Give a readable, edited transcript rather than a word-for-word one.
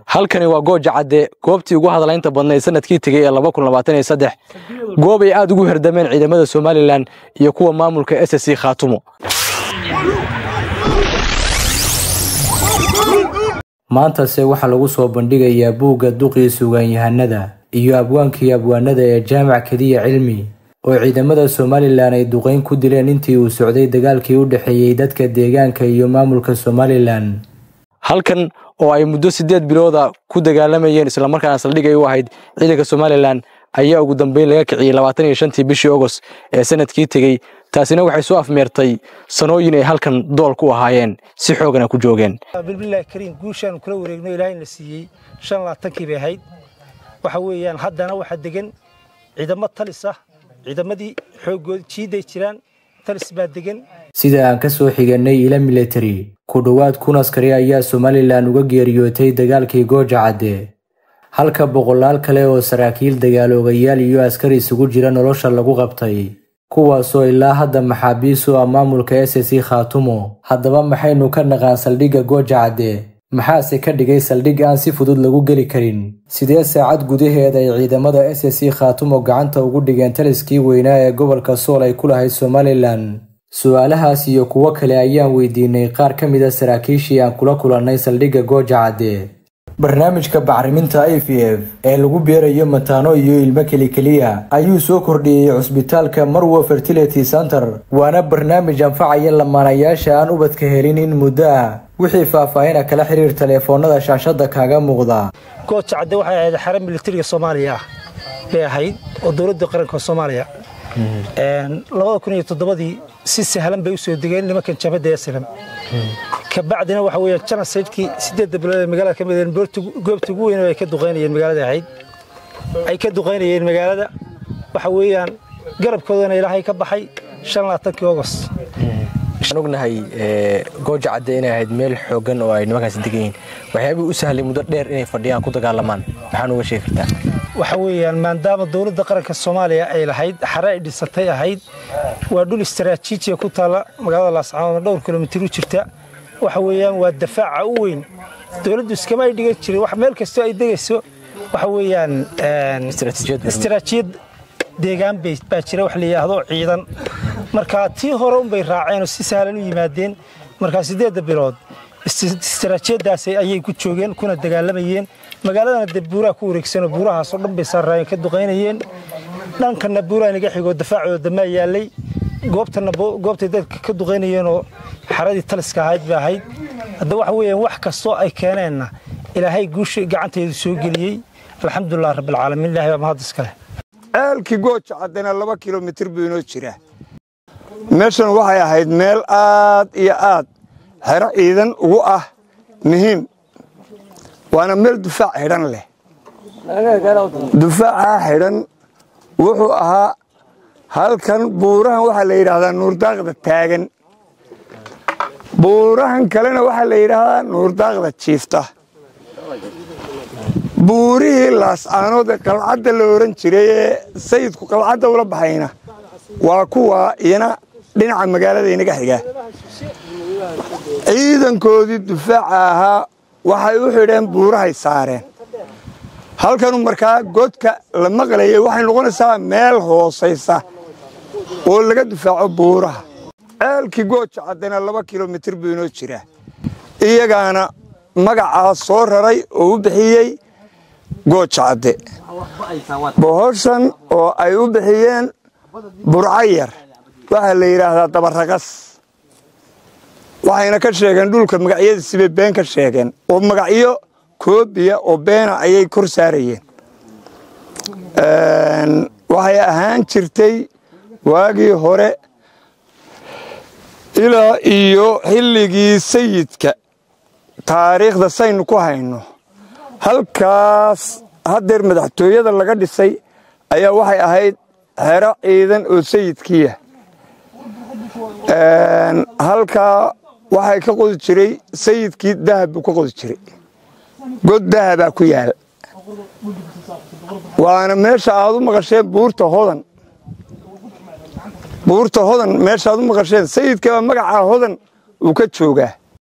Halkani waa Gooja Cadde, goobtii ugu hadalaynta badnayd sanadkii tegey ee 2023, goob ay aad ugu herdameen ciidamada Somalilan iyo kuwa maamulka SSC Khaatumo. Maantase waxaa lagu soo bandhigayaa buugga duqii suugaanyahanada iyo abwaankii abwaanada ee Jaamac Kediya Cilmi, oo ciidamada Somalilan ay duqeyn ku dileen intii uu socday dagaalkii u dhexeeyey dadka deegaanka iyo maamulka Somalilan. Halkan oo ay muddo 8 bilooda ku dagaalamayeen, islamarkaana saldhig ay u ahayd ciidanka Somalilan, ayaa ugu dambeyn laga kiciyey 25-tii bishii Ogost ee sanadkii tegey. Taasina waxay soo afmeertay sanooyin ay halkan dool ku ahaayeen, si xoogana ku joogeen. Bilbilaahi kariim, guushaan kula wareegno Ilaahayna siiyey 25-kii bay ahayd. Waxa weeyaan haddana waxaa degan ciidamo talis ah, ciidamadii xooggood jiiday jiraan, talis baa degan. Sida aan ka soo xiganay ila military, ku dhowaad 1000 askari ayaa Somalilan uga geeriyootay dagaalkii Gooja Cadde, halka boqolaal kale oo saraakiil, dagaaloogayaal iyo askar isugu jira nolosha lagu qabtay, kuwaasoo ilaa hadda maxaabiis u ah maamulka SSC Khaatumo. Haddaba maxaynu ka naqaan saldhigga Gooja Cadde? Maxaase ka dhigay saldhig aan si fudud lagu geli karin? Sidee saacad gudaheed ay ciidamada SSC Khaatumo gacanta ugu dhigeen taliskii weynaa ee gobolka Sool ay ku lahayd Somalilan? Su-aalahaas iyo kuwo kale ayaan weydiinay qaar ka mid a saraakiishii aan kula kulannay saldhigga Gooja Cadde. Barnaamijka bacriminta IVF ee lagu beerayo mataano iyo ilmo kelikeliya ayuu soo kordhiyey cusbitaalka Marwo Fertility Center, waana barnaamij anfacaya lamaanayaasha aan ubadka helin in muddo ah. Wixii faahfaahina kala xiriir taleefoonada shaashada kaaga muuqda. Gooja Cadde waxay ahayd xare militariga Soomaaliya ah bay ahayd oo dowladda qaranka Soomaaliya. 2007-dii si sahlan bay u soo degeen nimankan jabhadda SLM. Kabacdina waxa weeyaan janasaydkii 8-da bilood ee magaalada ka mid goobta ugu weyn ay ka duqeynayeen magaalada ahayd, ay ka duqeynayeen magaalada. Waxa weeyaan garabkoodana Ilaahay ka baxay 25-kii Ogost. Waxaan ognahay Gooja Cadde inay ahayd meel xooggan oo ay nimankaasi degan yihiin. Waxyaabihii u sahlay muddo dheer inay fadhiyaan, ku dagaalamaan, maxaan uga sheegi kartaa? Waxa weeyaan maadaama dowladda qaranka Soomaaliya ay lahayd, xare ay dhisatay ahayd, waa dhul istaraatiijiya ku taalla magaalada Laascaanood, dhowr kilomitir u jirta. Waxa weeyaan waa dafaaca u weyn, dowladdu iskama ay dhigan jirin wax meel kastoo ay degayso. Waxa weeyaan istaraatiijiyad deegaan baa jira wax la yidhaahdo ciidan. Marka tii hore unbay raaceen oo si sahlan u yimaadeen. Markaa 8-da bilood istaraatiijiyadaas ayay ku joogeen kuna dagaalamayeen magaaladana. Dee buuraha ku wareegsanoo buurahaasoo dhan bay saaraayeen, ka duqaynayeen. Dhankana buuraha naga xigoo dafaacooda damaa yaalay, goobtana goobtay dadka ka duqaynayeenoo xaradii taliska ahayd bay ahayd. Hadda waxa weeyaan wax kastoo ay keeneenna Ilaahay guusha gacanteedu soo geliyey. Alxamdulilah rabbilcaalamiin, Ilahay baa mahad iskale. Ceelkii Gooja Caddena 2 kilomitir buu inoo jiraa. Meeshan waxay ahayd meel aad iyo aad xero ciidan ugu ah muhiim, waana meel dufaac xidhan leh. Dufaacaa xidhan wuxuu ahaa halkan buurahan waxaa la yidhaahdaa Nuurdaaqda taagan, buurahan kalena waxaa la yidhaahdaa Nuurdaaqda jiifta. Buurihii Laascaanood ee qalcadda la ohan jiray ee sayidku qalcadda ula baxayna waa kuwa iyana dhinaca magaalada inaga xigaa. Ciidankoodii dufaaca ahaa waxay u xidheen buurahay saareen halkanu. Markaa godka la maqlayay waxay noqonaysaa meel hoosaysa oo laga dufaaco buuraha. Ceelkii Gooja Caddena 2 kilomitir buu inoo jiraa. Iyagaana magacaa soo raray oo u bixiyey Gooja Cadde. Bohoshan oo ay u bixiyeen Burcayar waxaa la yidhaahdaa Dabaraqas, waxayna ka sheegeen dhulka magacyadiisibay been ka sheegeen, oo magacyo koobiya oo beena ayay kor saarayeen. Waxay ahaan jirtay waagii hore ilaa iyo xilligii sayidka, taariikhda saynu ku hayno, halkaas haddeer madaxtooyada laga dhisay ayaa waxay ahayd xero ciidan oo sayidkiiya. Halkaa waxay ka qodi jiray sayidkii, dahab buu ka qodi jiray, god dahabaa ku yaal, waana meesha aad u maqasheen Buurta Hodan. Buurta Hodan meesha aad u maqasheen sayidkaba magacaa Hodan uu ka joogaa.